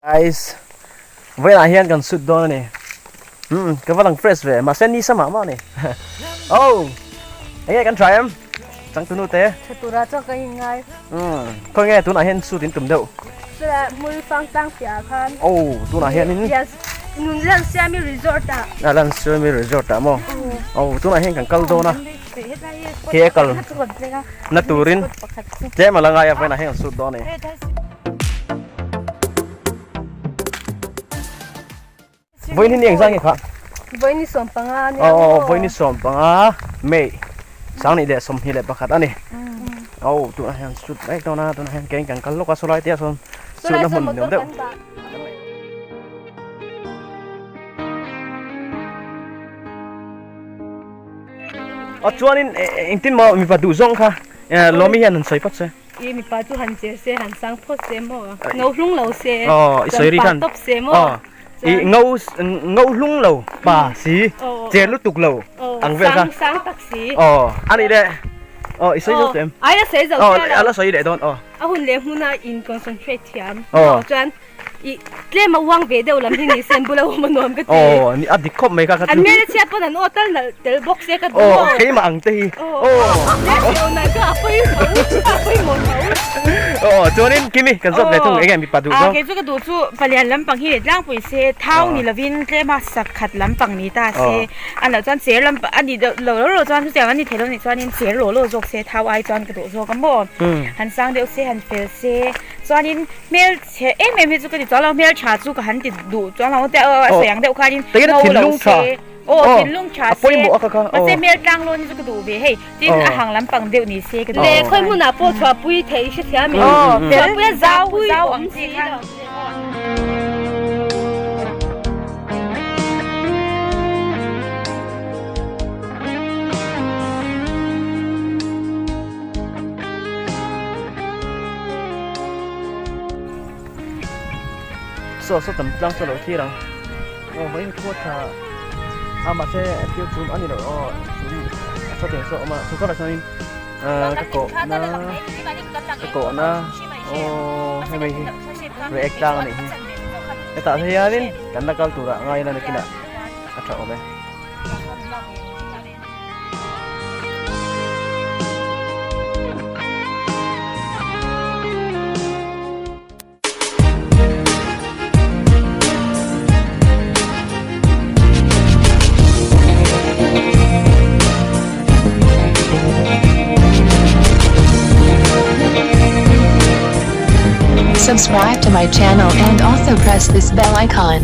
Guys, vawiinah hian kan shoot dawn a ni. Umm, ka va lang fresh ve, mahse ni sa mah mah a ni. Oh, enge kan try em? Changtunu te. Tha tura chuan ka inngai. Umm, khawi nge tunah hian shoot in tum deuh? Chulai hmul fang tlang piahah khan. Oh, tunah hianin. Yes, nun Lansiami Resort ah. Ah, Lansiami Resort ah maw? Oh, tunah hian kan kal dawn a. Ke kal na turin tlem a la ngai a, vawiinah hian kan shoot dawn a ni. Vawiin hi ni engzah nge kha? Vawiin ni 15 nia maw? Aw, vawiin ni 15 May 2021 a ni. Aw, tunah hian shoot mek dawn a, tunah hian keng kan kal lawk a sawlai te ah sawn shoot na hmun nuam deuh. Aw chuanin engtin maw mipa duh zawng kha Lawmi hian han sawi phawt se. I mipa chu han che se, han sang phawt se maw? Ngo hlung lo se, chuan pa tawp se maw? I ngo ngo hlung lo pa si, che lutuk lo ang vel kha. Sang sang tak si. Aw, a nih leh. Aw, i sawi zo em? Ai la sawi zo sia lo. A la sawi leh dawn aw. A hun leh hmuna in concentrate thiam. Aw. Chuan I tlem a uang ve deuh lam hi ni se an bula awm a nuam ka ti. Aw ni a dik khawp mai kha kha chu. An hmel a chhiat pawn an aw tal nalh tel bawk se ka duh. Aw keimah ang te hi. Aw aw nalh chu a pawi tho a pawimawh tho. Aw chuanin Kimi kan zawt ve thung enge mipa duh zawng. Kei chu ka duh chu palian lampang hi tlangpui se thau ni lovin tlem a sak khat lampang ni ta se a loh chuan cher lampang a ni deuh lo lo chuan chutiang an ni thei lo nih chuanin cher law law zawk se thau ai chuan ka duh zawk a maw han sang deuh se han fel se chuanin hmel Chhe em em hi chu ka ti chuang lo, hmel tha chu ka han ti duh chuang lo te a sawi ang deuh khanin ngo lo se aw thinlung tha se mahse hmel tlang lawn hi chu ka duh ve hei tin a hang lampang deuh ni se ka duh le khawi hmunah pawh chhuahpui theih i hrethiam em chhuahpui a zau zau ang chi kha. Saw saw tam tlang saw lo thlir ang aw mai hi thu a tha a mahse thil chum a ni lo aw chum a tha tiang saw a awm a chu chuan ah chuanin ahh ka kawh na ka kawh na aw hei mai hi react tlang a nih hi hetah hianin kan la kal turah ngai ila nakinah a tha awm e. Subscribe to my channel and also press this bell icon.